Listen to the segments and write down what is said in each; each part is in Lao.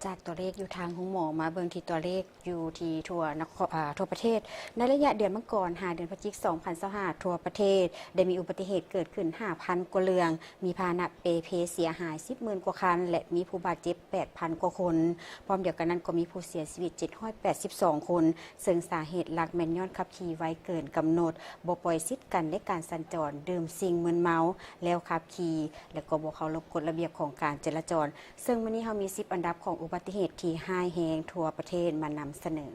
ຈາກຕົວເລກຢູ່ທາງໂຮງໝໍ ມາເບິ່ງທີ່ຕົວເລກຢູ່ທີ່ທົ່ວນະຄອນ ອ່າ ທົ່ວປະເທດ. ໃນໄລຍະເດືອນມັງກອນ ຫາເດືອນພະຈິກ ສອງພັນຊາວຫ້າ ທົ່ວປະເທດ ໄດ້ມີອຸບັດຕິເຫດເກີດຂຶ້ນ ຫ້າພັນ ກວ່າເລື່ອງ, ມີພາຫະນະເປ່ເພເສຍຫາຍ ສິບໝື່ນ ກວ່າຄັນ ແລະ ມີຜູ້ບາດເຈັບ ແປດພັນ ກວ່າຄົນ. ພ້ອມດຽວກັນນັ້ນກໍມີຜູ້ເສຍຊີວິດ ເຈັດຮ້ອຍແປດສິບສອງ ຄົນ, ເຊິ່ງສາເຫດຫຼັກແມ່ນຍ້ອນຂັບຂີ່ໄວເກີນກຳນົດ, ບໍ່ປ່ອຍສິດກັນໃນການສັນຈອນ, ດື່ມສິ່ງມຶນເມົາແລ້ວຂັບຂີ່ ແລະ ກໍບໍ່ເຄົາລົບກົດລະບຽບຂອງການຈະລາຈອນ. ເຊິ່ງມື້ນີ້ເຮົາມີ ສິບ ອັນດັບຂອງອຸບັດຕິເຫດທີ່ຮ້າຍແຮງທົ່ວປະເທດມານຳສະເໜີ.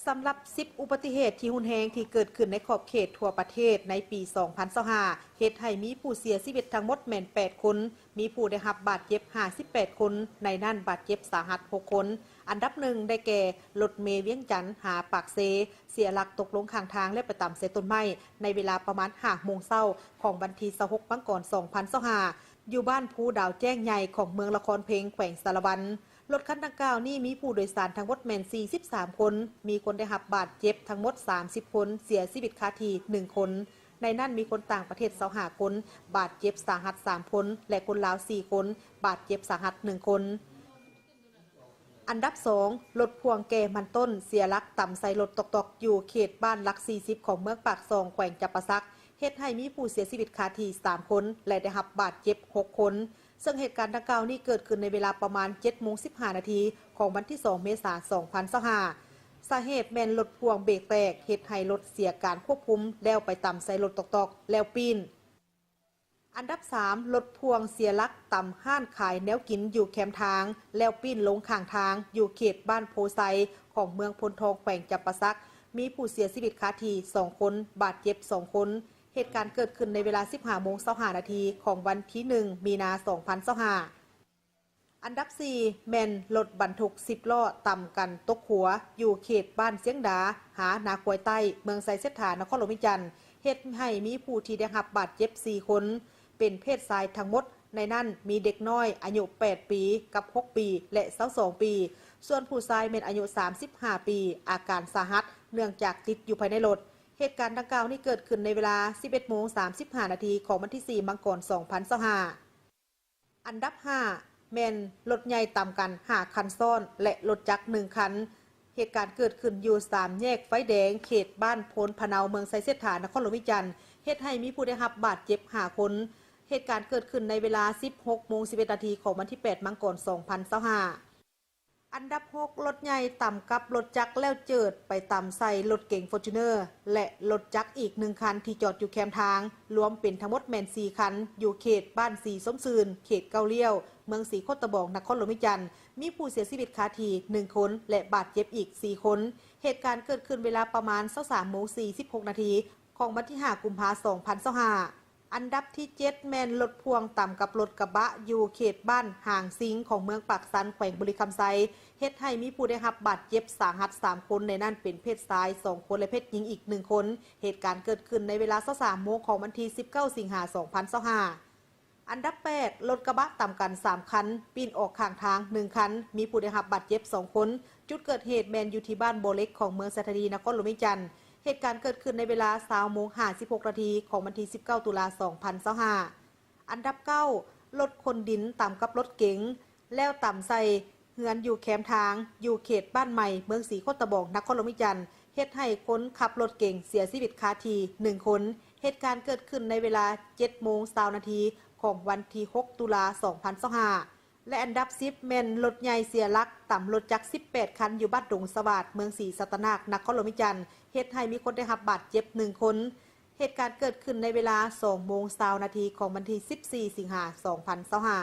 ສຳລັບ ສິບ ອຸບັດຕິເຫດທີ່ຮຸນແຮງທີ່ເກີດຂຶ້ນໃນຂອບເຂດທົ່ວປະເທດໃນປີ ສອງພັນຊາວຫ້າ ເຮັດໃຫ້ມີຜູ້ເສຍຊີວິດທັງໝົດແມ່ນ ແປດ ຄົນ, ມີຜູ້ໄດ້ຮັບບາດເຈັບ ຫ້າສິບແປດ ຄົນ, ໃນນັ້ນບາດເຈັບສາຫັດ ຫົກ ຄົນ. ອັນດັບ ໜຶ່ງ ໄດ້ແກ່ ລົດເມວຽງຈັນຫາປາກເຊ ເສຍຫຼັກຕົກລົງຂ້າງທາງ ແລະ ໄປຕຳໃສ່ຕົ້ນໄມ້ ໃນເວລາປະມານ ຫ້າໂມງເຊົ້າຂອງວັນທີ ຊາວຫົກ ມັງກອນ ສອງພັນຊາວຫ້າ ຢູ່ບ້ານພູດາວແຈ້ງໃຫຍ່ ຂອງເມືອງລະຄອນເພັງ ແຂວງສາລະວັນ. ລົດຄັນດັ່ງກ່າວນີ້ມີຜູ້ໂດຍສານທັງໝົດແມ່ນ ສີ່ສິບສາມ ຄົນ, ມີຄົນໄດ້ຮັບບາດເຈັບທັງໝົດ ສາມສິບ ຄົນ, ເສຍຊີວິດຄາທີ່ ໜຶ່ງ ຄົນ, ໃນນັ້ນມີຄົນຕ່າງປະເທດ ຊາວຫ້າ ຄົນ, ບາດເຈັບສາຫັດ ສາມ ຄົນ ແລະ ຄົນລາວ ສີ່ ຄົນ, ບາດເຈັບສາຫັດ ໜຶ່ງ ຄົນ. ອັນດັບ ສອງ ລົດພ່ວງແກ່ມັນຕົ້ນເສຍຫຼັກຕຳໃສ່ລົດຕອກໆ ຢູ່ເຂດບ້ານຫຼັກ ສີ່ສິບ ຂອງເມືອງປາກຊ່ອງ ແຂວງຈຳປາສັກ, ເຮັດໃຫ້ມີຜູ້ເສຍຊີວິດຄາທີ່ ສາມ ຄົນ ແລະ ໄດ້ຮັບບາດເຈັບ ຫົກ ຄົນ. ເຊິ່ງເຫດການດັ່ງກ່າວນີ້ເກີດຂຶ້ນໃນເວລາປະມານ ເຈັດໂມງສິບຫ້ານາທີ ຂອງວັນທີ ສອງ ເມສາ ສອງພັນຊາວຫ້າ. ສາເຫດແມ່ນລົດພ່ວງເບຣກແຕກ ເຮັດໃຫ້ລົດເສຍການຄວບຄຸມ ແລ້ວໄປຕຳໃສ່ລົດຕອກໆ ແລ້ວປີ້ນ. ອັນດັບ ສາມ ລົດພ່ວງເສຍຫຼັກຕຳຮ້ານຂາຍແນວກິນຢູ່ແຄມທາງ ແລ້ວປີ້ນລົງຂ້າງທາງ ຢູ່ເຂດບ້ານໂພໄຊ ຂອງເມືອງໂພນທອງ ແຂວງຈຳປາສັກ, ມີຜູ້ເສຍຊີວິດຄາທີ່ ສອງ ຄົນ, ບາດເຈັບ ສອງ ຄົນ. ເຫດການເກີດຂຶ້ນໃນເວລາ ສິບຫ້າໂມງຊາວຫ້ານາທີ ຂອງວັນທີ ໜຶ່ງ ມີນາ ສອງພັນຊາວຫ້າ. ອັນດັບ ສີ່ ແມ່ນລົດບັນທຸກ ສິບ ລໍ້ຕຳກັນຕົກຂົວ ຢູ່ເຂດບ້ານຊຽງດາ ຫານາຄວາຍໃຕ້ ເມືອງໄຊເສດຖາ ນະຄອນຫຼວງວຽງຈັນ, ເຮັດໃຫ້ມີຜູ້ທີ່ໄດ້ຮັບບາດເຈັບ ສີ່ ຄົນ ເປັນເພດຊາຍທັງໝົດ, ໃນນັ້ນມີເດັກນ້ອຍອາຍຸ ແປດ ປີ ກັບ ຫົກ ປີ ແລະ ຊາວສອງ ປີ, ສ່ວນຜູ້ຊາຍແມ່ນອາຍຸ ສາມສິບຫ້າ ປີ ອາການສາຫັດ ເນື່ອງຈາກຕິດຢູ່ພາຍໃນລົດ. ເຫດການດັ່ງກ່າວນີ້ເກີດຂຶ້ນໃນເວລາ ສິບເອັດໂມງສາມສິບຫ້ານາທີ ຂອງວັນທີ ສີ່ ມັງກອນ ສອງພັນຊາວຫ້າ. ອັນດັບ ຫ້າ ແມ່ນລົດໃຫຍ່ຕຳກັນ ຫ້າ ຄັນຊ້ອນ ແລະ ລົດຈັກ ໜຶ່ງ ຄັນ. ເຫດການເກີດຂຶ້ນຢູ່ສາມແຍກໄຟແດງ ເຂດບ້ານໂພນພະເນົາ ເມືອງໄຊເສດຖາ ນະຄອນຫຼວງວຽງຈັນ, ເຮັດໃຫ້ມີຜູ້ໄດ້ຮັບບາດເຈັບ ຫ້າ ຄົນ. ເຫດການເກີດຂຶ້ນໃນເວລາ ສິບຫົກໂມງສິບເອັດນາທີ ຂອງວັນທີ ແປດ ມັງກອນ ສອງພັນຊາວຫ້າ. ອັນດັບ ຫົກ ລົດໃຫຍ່ຕຳກັບລົດຈັກ ແລ້ວເຈີດໄປຕຳໃສ່ລົດເກັງຟໍຈູນເນີ ແລະ ລົດຈັກອີກ ໜຶ່ງ ຄັນ ທີ່ຈອດຢູ່ແຄມທາງ, ລວມເປັນທັງໝົດແມ່ນ ສີ່ ຄັນ ຢູ່ເຂດບ້ານສີສົມຊື່ນ ເຂດເກົ້າລ້ຽວ ເມືອງສີໂຄດຕະບອງ ນະຄອນຫຼວງວຽງຈັນ, ມີຜູ້ເສຍຊີວິດຄາທີ່ ໜຶ່ງ ຄົນ ແລະ ບາດເຈັບອີກ ສີ່ ຄົນ. ເຫດການເກີດຂຶ້ນເວລາປະມານ ຊາວສາມໂມງສີ່ສິບຫົກນາທີ ຂອງວັນທີ ຫ້າ ກຸມພາ ສອງພັນຊາວຫ້າ. ອັນດັບທີ ເຈັດ ແມ່ນລົດພ່ວງຕຳກັບລົດກະບະ ຢູ່ເຂດບ້ານຫາງຊິງ ຂອງເມືອງປາກຊັນ ແຂວງບໍລິຄຳໄຊ, ເຮັດໃຫ້ມີຜູ້ໄດ້ຮັບບາດເຈັບສາຫັດ ສາມ ຄົນ, ໃນນັ້ນເປັນເພດຊາຍ ສອງ ຄົນ ແລະ ເພດຍິງອີກ ໜຶ່ງ ຄົນ. ເຫດການເກີດຂຶ້ນໃນເວລາ ຊາວສາມໂມງຂອງວັນທີ ສິບເກົ້າ ສິງຫາ ສອງພັນຊາວຫ້າ. ອັນດັບ ແປດ ລົດກະບະຕຳກັນ ສາມ ຄັນ ປີ້ນອອກຂ້າງທາງ ໜຶ່ງ ຄັນ, ມີຜູ້ໄດ້ຮັບບາດເຈັບ ສອງ ຄົນ. ຈຸດເກີດເຫດແມ່ນຢູ່ທີ່ບ້ານບໍ່ເຫຼັກ ຂອງເມືອງໄຊທານີ ນະຄອນຫຼວງວຽງຈັນ. ເຫດການເກີດຂຶ້ນໃນເວລາ ຊາວໂມງຫ້າສິບຫົກນາທີ ຂອງວັນທີ ສິບເກົ້າ ຕຸລາ ສອງພັນຊາວຫ້າ. ອັນດັບ ເກົ້າ ລົດຂົນດິນຕຳກັບລົດເກັງ ແລ້ວຕຳໃສ່ເຮືອນຢູ່ແຄມທາງ ຢູ່ເຂດບ້ານໃໝ່ ເມືອງສີໂຄດຕະບອງ ນະຄອນຫຼວງວຽງຈັນ, ເຮັດໃຫ້ຄົນຂັບລົດເກັງເສຍຊີວິດຄາທີ່ ໜຶ່ງ ຄົນ. ເຫດການເກີດຂຶ້ນໃນເວລາ ເຈັດໂມງຊາວນາທີ ຂອງວັນທີ ຫົກ ຕຸລາ ສອງພັນຊາວຫ້າ. ແລະ ອັນດັບ ສິບ ແມ່ນລົດໃຫຍ່ເສຍຫຼັກຕຳລົດຈັກ ສິບແປດ ຄັນ ຢູ່ບ້ານດົງສະຫວາດ ເມືອງສີສັດຕະນາກ ນະຄອນຫຼວງວຽງຈັນ, ເຮັດໃຫ້ມີຄົນໄດ້ຮັບບາດເຈັບ ໜຶ່ງ ຄົນ. ເຫດການເກີດຂຶ້ນໃນເວລາ ສອງໂມງຊາວນາທີ ຂອງວັນທີ ສິບສີ່ ສິງຫາ ສອງພັນຊາວຫ້າ.